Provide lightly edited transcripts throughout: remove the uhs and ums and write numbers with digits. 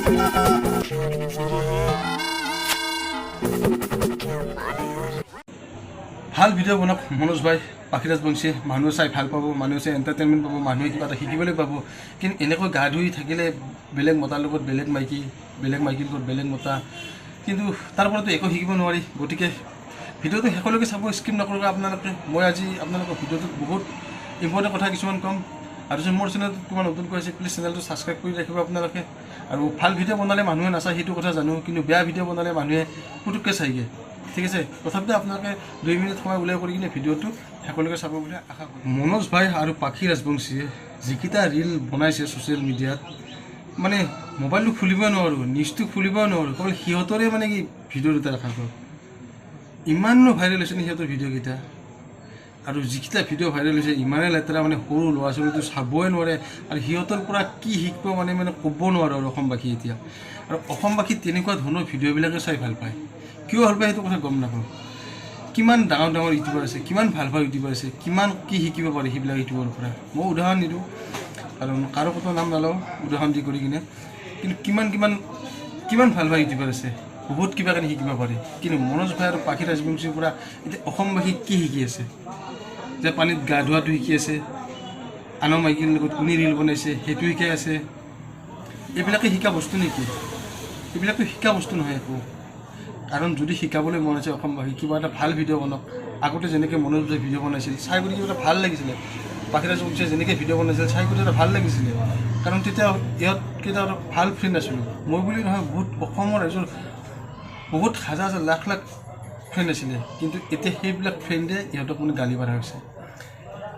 क्या नजारा है, क्या माल है यार। ভাল ভিডিঅ' বনাওক মনোজ ভাই, পাখি ৰাজবংশী। মানুহে চাই ভাল পাব, মানুহে চাই এণ্টাৰটেইনমেণ্ট পাব, মানুহে কিবা এটা শিকিবলৈ পাব। কিন্তু এনেকৈ গা ধুই থাকিলে বেলেগ মতাৰ লগত বেলেগ মাইকী, বেলেগ মাইকীৰ লগত বেলেগ মতা, কিন্তু তাৰ পৰাতো একো শিকিব নোৱাৰি। গতিকে ভিডিঅ'টো শেষলৈকে চাব, স্কিপ নকৰিব আপোনালোকে। মই আজি আপোনালোকৰ ভিডিঅ'টোত বহুত ইম্পৰ্টেণ্ট কথা কিছুমান ক'ম। আৰু যদি মোৰ চেনেলটোত কিবা নতুনকৈ আছে, প্লিজ চেনেলটো ছাবস্ক্ৰাইব কৰি ৰাখিব আপোনালোকে। আৰু ভাল ভিডিঅ' বনালে মানুহে নাচায়, সেইটো কথা জানো, কিন্তু বেয়া ভিডিঅ' বনালে মানুহে পুতুককৈ চাইগে। ঠিক আছে, তথাপিতো আপোনালোকে 2 মিনিট সময় উলিয়াই কৰি কিনে ভিডিঅ'টো শেষলৈকে চাব বুলি আশা কৰোঁ। মনোজ ভাই আৰু পাখি ৰাজবংশীয়ে যিকেইটা ৰীল বনাইছে ছ'চিয়েল মিডিয়াত, মানে মোবাইলটো খুলিবই নোৱাৰোঁ, নিউজটো খুলিবই নোৱাৰোঁ, কেৱল সিহঁতৰে মানে কি ভিডিঅ' দুটা দেখা পাওঁ। ইমানো ভাইৰেল হৈছে নে সিহঁতৰ ভিডিঅ'কেইটা? আৰু যিকেইটা ভিডিঅ' ভাইৰেল হৈছে, ইমানেই লেতেৰা, মানে সৰু ল'ৰা ছোৱালীটো চাবই নোৱাৰে। আৰু সিহঁতৰ পৰা কি শিকিব মানে মানে ক'ব নোৱাৰোঁ। আৰু অসমবাসী এতিয়া আৰু অসমবাসী তেনেকুৱা ধৰণৰ ভিডিঅ'বিলাকে চাই ভাল পায়। কিয় ভাল পায়, সেইটো কথা গম নাপাওঁ। কিমান ডাঙৰ ডাঙৰ ইউটিউবাৰ আছে, কিমান ভাল ভাল ইউটিউবাৰ আছে, কিমান কি শিকিব পাৰি সেইবিলাক ইউটিউবাৰৰ পৰা। মই উদাহৰণ নিদিওঁ, কাৰণ কাৰো ক'তো নাম নলওঁ উদাহৰণ দি কৰি কিনে। কিন্তু কিমান কিমান কিমান ভাল ভাল ইউটিউবাৰ আছে, বহুত কিবা কানি শিকিব পাৰি। কিন্তু মনোজ ভাই আৰু পাখি ৰাজবংশীৰ পৰা এতিয়া অসমবাসী কি শিকি আছে? যে পানীত গা ধোৱাটো শিকি আছে, আনৰ মাইকীৰ লগত কোনে ৰীল বনাইছে সেইটো শিকাই আছে। এইবিলাকে শিকা বস্তু নেকি? এইবিলাকতো শিকা বস্তু নহয় একো। কাৰণ যদি শিকাবলৈ মন আছে অসমবাসী, কিবা এটা ভাল ভিডিঅ' বনাওক। আগতে যেনেকৈ মনোজ ভাই ভিডিঅ' বনাইছিল, চাই কৰি কিবা এটা ভাল লাগিছিলে। পাখি ৰাজবংশীয়ে যেনেকৈ ভিডিঅ' বনাইছিল, চাই কৰি এটা ভাল লাগিছিলে। কাৰণ তেতিয়া ইহঁত কেইটা অলপ ভাল ফ্ৰেণ্ড আছিলোঁ। মই বুলি নহয়, বহুত অসমৰ ৰাইজৰ বহুত হাজাৰ হাজাৰ লাখ লাখ ফ্ৰেণ্ড আছিলে। কিন্তু এতিয়া সেইবিলাক ফ্ৰেণ্ডে ইহঁতক মানে গালি পাৰা হৈছে।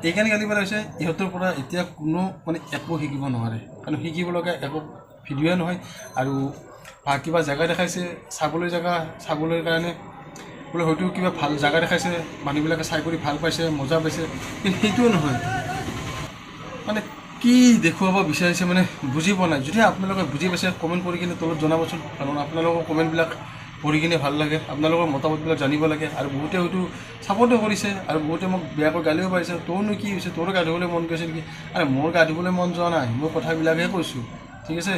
এইকাৰণে গালি পাৰা হৈছে, ইহঁতৰ পৰা এতিয়া কোনো মানে একো শিকিব নোৱাৰে। কাৰণ শিকিব লগা একো ভিডিঅ'ই নহয়। আৰু বা কিবা জেগা দেখাইছে চাবলৈ, জেগা চাবলৈ কাৰণে বোলে হয়তো কিবা ভাল জেগা দেখাইছে, মানুহবিলাকে চাই কৰি ভাল পাইছে, মজা পাইছে, কিন্তু সেইটোও নহয়। মানে কি দেখুৱাব বিচাৰিছে মানে বুজি পোৱা নাই। যদি আপোনালোকে বুজি পাইছে, কমেণ্ট কৰি কিনে তলত জনাবচোন। কাৰণ আপোনালোকৰ কমেণ্টবিলাক পঢ়ি কিনে ভাল লাগে, আপোনালোকৰ মতামতবিলাক জানিব লাগে। আৰু বহুতে হয়তো ছাপৰ্টো কৰিছে আৰু বহুতে মোক বেয়াকৈ গালিও পাৰিছে, তোৰনো কি হৈছে, তোৰো গা ধুবলৈ মন গৈছে নেকি? আৰে, মোৰ গা ধুবলৈ মন যোৱা নাই, মই কথাবিলাকহে কৈছোঁ। ঠিক আছে।